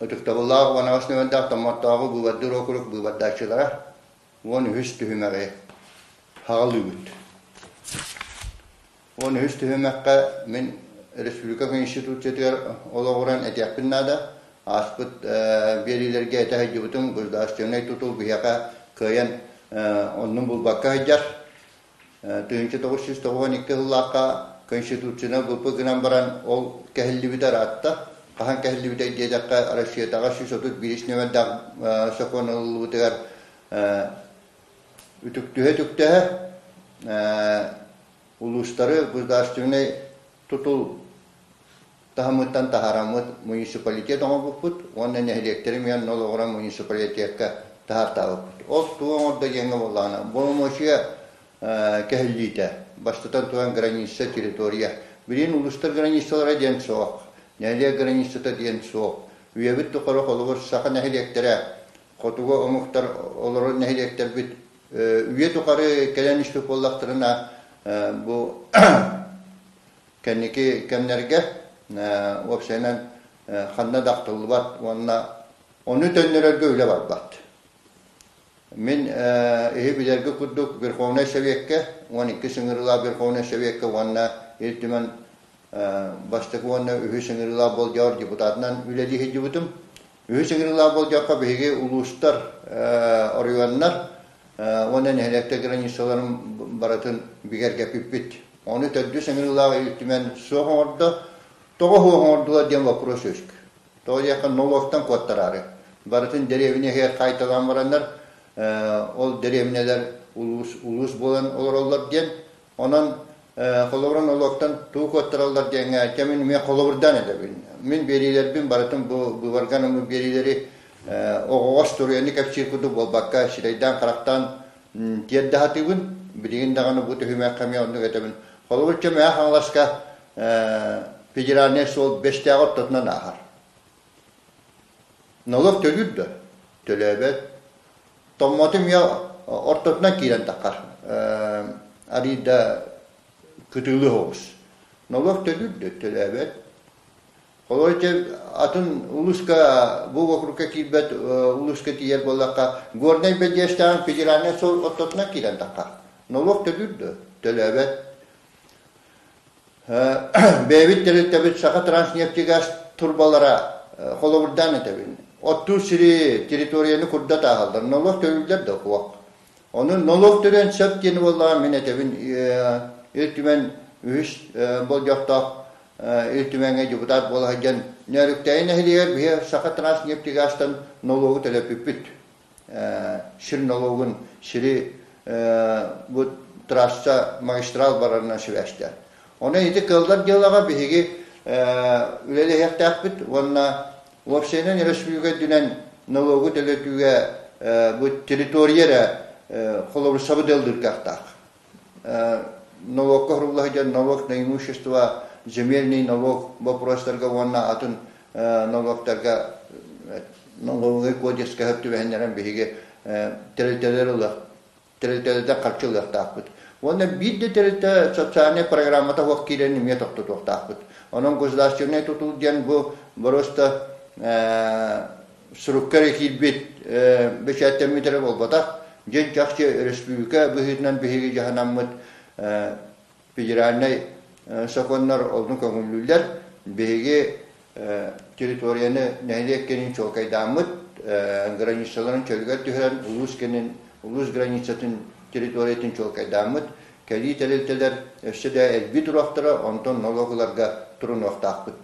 Ытыктабыллаах уон нүөмэрдээх Томмоттооҕу быыбардыыр уокурук быыбардааччылара 13 түһүмэҕи хаҕалыыбыт. 13 түһүмэххэ мин республика Конституциятыгар олоҕуран этиэхпин наада. Ааспыт биэриилэргэ этэ сылдьыбытым государственнай тутул биһиэхэ кыайан оннун булбакка сылдьар. 1992 сыллаахха Конституцияны ылбыппыт гынан баран, ол кэһиллибитэ ыраатта. Хаһан кэһиллибитэй диэтэххэ, Россиятааҕы 131 нүөмэрдээх сокуон ылыллыбытыгар үтүктүһэ-үтүктэһэ улуустары государственнай тутул таһымыттан таһаараммыт муниципалитет оҥорбуппут уонна нэһилиэктэри эмиэ онно олоҕуран муниципалитекка таһаартаабыппыт. Ол тугу оҥордо диэҥҥэ буоллаҕына, боломуочуйа кэһиллиитэ, бастатан туран граница, территория. Билигин улуустар границалара диэн суох, нэһилиэк границата диэн суох. Үйэбит тухары холобур саха нэһилиэктэрэ, хотугу омуктар олорор нэһилиэктэрбит үйэ тухары кэлэн испит буоллахтарына, бу Кэнники кэмнэргэ уопсайынан ханна да ахтыллыбат уонна ону төннөрөргө үлэ барбат. Мин иһи билэргэ курдук Верховнай Советка, 12 ыҥырыылаах Верховнай Советка уонна Ил Түмэн бастакы уонна үһүс ыҥырыылаах болдьоҕор депутатынан үлэлии сылдьыбытым. Үһүс ыҥырыылаах болдьоххо биһиги улуустар, оройуоннар уонна нэһилиэктэр границаларын барытын бигэргэппиппит. Ону төрдүс ыҥырыылаах Ил Түмэн суох оҥордо. Тоҕо суох оҥордулар диэн вопрос үөскүүр. Тоҕо диэххэ нолуоктан куоттараары. Барытын дэриэбинэ иһигэр хаайталаан бараннар, ол дэриэбинэлэр улуус, улуус буолан олороллор диэн. Онон холобура нолуоктан тугу куоттараллар диэҥҥэ чэ мин эмиэ холобурдаан этэбин. Мин биэриилэрбин барытын бу быыбарга анаммыт биэриилэри оҕоҕо остуоруйаны кэпсиир курдук буолбакка, сирэйдээн-харахтаан тиэрдэ сатыыбын. Билигин даҕаны бу түһүмэххэ эмиэ оннук этэбин. Холобур, чэ Мэҥэ Хаҥаласка федеральнай суол Бэстээҕи ортотунан ааһар. Налог төлүүр да? Төлөөбөт. Томмоту эмиэ ортотунан киирэн таххар. Арыый да кытыылыы соҕус. Налог төлүүр да? Төлөөбөт. Холобур, атын улууска бу уокурукка киирбэт улууска тиийэр буоллахха, Горнай Бэдьиэстээҕин федеральнай суол ортотунан киирэн таххар. Нолуок төлүүр да? Төлөөбөт. Бэйэбит тэрилтэбит Сахатранснефтегаз турбалара холобурдаан этэбин. Оттуур сири, территорияны курдат ааһаллар. Нолуок төлүүллэр да суох. Ону нолуок төлүөн сөп диэн буоллаҕа мин этэбин Ил Түмэн үһүс болдьохтоох Ил Түмэҥҥэ депутат буола сылдьан Нөөрүктээйи нэһилиэгэр биһи Сахатранснефтегазтан нолуогу төлөппүппүт. Сир нолуогун сири бу трасса магистрал барарынан сибээстээн. Онон ити кыаллар дьыалаҕа биһиги үлэлэһиэхтээхпит уонна уопсайынан өрөспүүбүлүкэ үрдүнэн нолуогу төлөтүүгэ бу территория эрэ холобур сабыдыаллыыр кыахтаах. Нолуокка уһурулла сылдьар налог на имущество, земельный налог боппуруостарга уонна атын нолуоктарга налоговый кодекска сөп түбэһиннэрэн биһиги тэрилтэлэр ылыах тэрилтэлэртэн харчы ылыахтаахпыт. Уонна биир да тэрилтэ социальнай программата суох киирэн эмиэ тохтотуохтаахпыт. Онон государственнай тутул диэн бу просто сурукка эрэ киирбит бэчээттэммит эрэ буолбатах. Дьин чахчы өрөспүүбүлүкэ быһыытынан биһиги дьаһанаммыт федеральнай сокуоннар онну көҥүллүүллэр. Биһиги территорияны нэһилиэк кэнин чуолкайдааммыт, границаларын чөлүгэр түһэрэн, улуус кэнин, улуус границатын территориятын чуолкайдааммыт, кэлии тэрилтэлэр өссө да элбии туруохтара, онтон нолуок ыларга турунуохтаахпыт.